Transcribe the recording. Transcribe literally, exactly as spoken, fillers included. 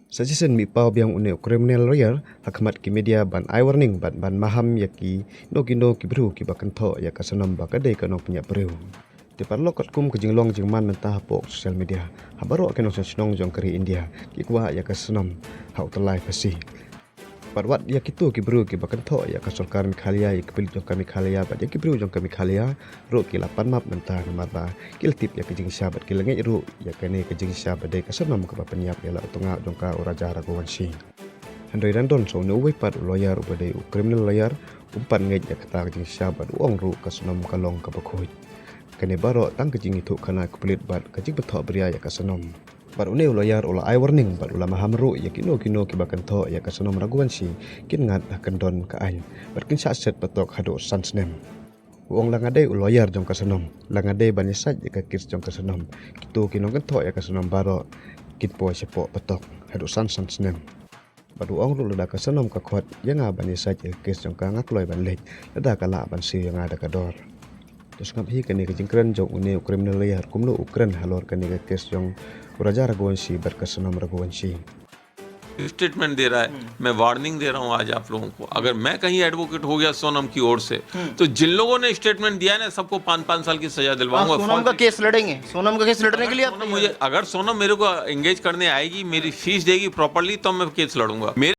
Sa shisien mih paw biang une u criminal lawyer ha khmat ki media ban ai warning bad ban maham ïa kino kino ki briew kiba kynthoh ïa ka Sonam ba ka dei ka nongpynïap briew. Te paralok, katkum ka jinglong jingman mynta hapoh social media, ha baroh ki nongshong shnong jong ka ri India ki kwah ïa ka Sonam ha u tyllai phasi. Bad wat ïa kito ki briew kiba kynthoh ïa ka sorkar Meghalaya, ïa ki pulit jong ka Meghalaya bad ïa ki briew jong ka Meghalaya ruh ki la pan map mynta, namar ba ki la tip ïa ka jingshisha bad ki la ngeit ruh ïa kane ka jingshisha ba dei ka Sonam kaba pynïap ïa la u tnga jong ka, u Raja Raghuvanshi. Hynrei dang don sa une uwei pat u lawyer uba dei u criminal lawyer, um pat ngeit ïa kata ka jingshisha bad u ong ruh ka Sonam ka long kaba khuid. Kane baroh tang ka jingïathuhkhana ka pulit bad ka jingpynthohbria ïa ka Sonam. Bad une u lawyer u la ai warning bad u la maham ruh ïa kino kino kiba kynthoh ïa ka Sonam Raghuvanshi kin ngat ha kyndon ka aiñ bad kin shah set patok haduh san snem. U ong, la nga dei u lawyer jong ka Sonam, la nga dei ban ïasaid ïa ka case jong ka Sonam, kito ki nongkynthoh ïa ka Sonam baroh kin poi shapoh patok haduh san, san snem. Bad u ong ruh, lada ka Sonam ka khot ïa nga ban ïasaid ïa ka case jong ka, nga kloi ban leit lada ka lah ban siew ïa nga da ka dor. To sngap hi kane ka jingkren jong une u criminal lawyer kumno u kren halor kane ka case jong u Raja Raghuvanshi bad ka Sonam Raghuvanshi. Statement दे रहा है। मैं वार्निंग दे रहा हूँ आज आप लोगों को, अगर मैं कहीं एडवोकेट हो गया सोनम की ओर से, तो जिन लोगों ने स्टेटमेंट दिया है ना, सबको पाँच पाँच साल की सजा आप दिलवाऊंगा। सोनम का केस लड़ेंगे? सोनम का केस लड़ने के लिए आप सोनम मुझे, अगर सोनम मेरे को एंगेज करने आएगी, मेरी फीस देगी प्रॉपरली, तब मैं केस लड़ूंगा। मेरे